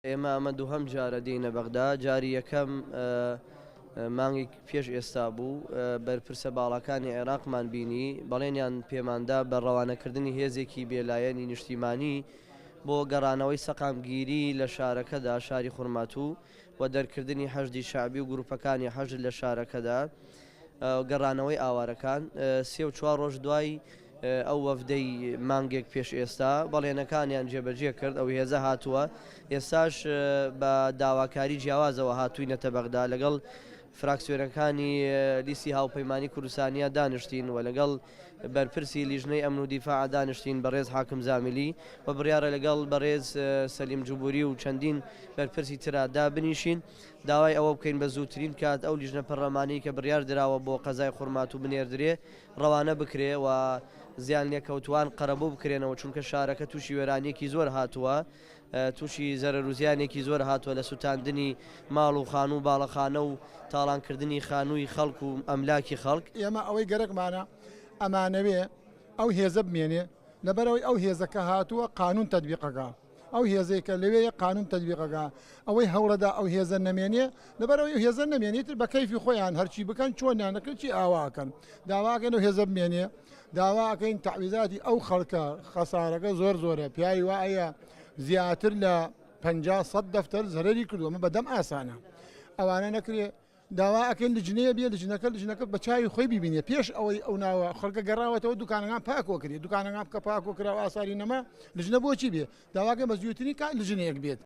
ئێمە ئەمە دووهەم جارە دێینە بەغدا، جاری یەکەم مانگێک پێش ئێستا بوو، بەرپرسە باڵاکانی عێراقمان بینی، بەڵێنیان پێماندا بە ڕەوانەکردنی هێزێکی بێلایەنی نیشتیمانی بۆ گەڕانەوەی سەقامگیری لە شارەکەدا، شاری خورماتوو، و دەرکردنی حەشدی شەعبی و گروپەکانی حەشد لە شارەکەدا، گەڕانەوەی ئاوارەکان. سێ و چوار ڕۆژ دوای ئەو وەفدەی مانگێک پێش ئێستا بەڵێنەکانیان جێبەجێ کرد، ئەو هێزە هاتووە، ئێستاش بە داواکاری جیاوازەوە هاتووینەتە بەغدا، لەگەڵ فراکسیۆنەکانی لیستی هاوپەیمانی کوردستانیا دانیشتین و لەگەڵ بەرپرسی لیژنەی ئەمن و دیفاع دانیشتین بەڕێز حاکم زامیلی و بڕیارە لەگەڵ بەڕێز سەلیم جبوری و چەندین بەرپرسی ترا دابنیشین. داوای ئەوە بکەین بە زووترین کات ئەو لیژنە پەرلەمانیی کە بڕیار دراوە بۆ قەزای خورماتوو بنێردرێ ڕەوانە بکرێ و زیانلێکەوتووان قەرەبوو بکرێنەوە، چونکە شارەکە تووشی وێرانییەکی زۆر هاتووە، تووشی زەرەر و زیانێکی زۆر هاتووە لە سووتاندنی ماڵ و خانوو و باڵەخانە و تاڵانکردنی خانووی خەڵک و ئەملاکی خەڵک. ئێمە ئەوەی گەرەکمانە ئەمانەوێ ئەو هێزە بمێنێ، لەبەرئەوەی ئەو هێزە کە هاتووە قانوون تەتبیق ئەکا. ئەو هێزەی کە لەوێیە قانون تەتبیق ئەکا، ئەوەی هەوڵەدا ئەو هێزە نەمێنێ، لەبەرئەوەی ئەو هێزە نەمێنێ ئیتر بە کەیفی خۆیان هەرچی بکەن چۆنیان ئەکەن چی ئاوا ئەکەن. داوا ئەکەین ئەو هێزە بمێنێ، داوا ئەکەین تەعویزاتی ئەو خەڵکە خەسارەکە زۆر زۆرە، پیاوی وا هەیە زیاتر لە 50 سەد دەفتەر زەرەری کردووە، ئەمە بەدەم ئاسانە ئەوانە نەکرێ. داوا ئەکەین لجنەیە بێ لجنەکە لجنەکە بە چاوی خۆی بیبینێ پێش ئەوەی ئەو ناوە خەڵکە گەڕاوەتەوە دوکانەکان پاکۆکرێ دوکانەکان بکە پاکۆ کرا و ئاساری نەما لجنە بۆچی بێ داواکەین بە زووترین کات لجنەیەک بێت.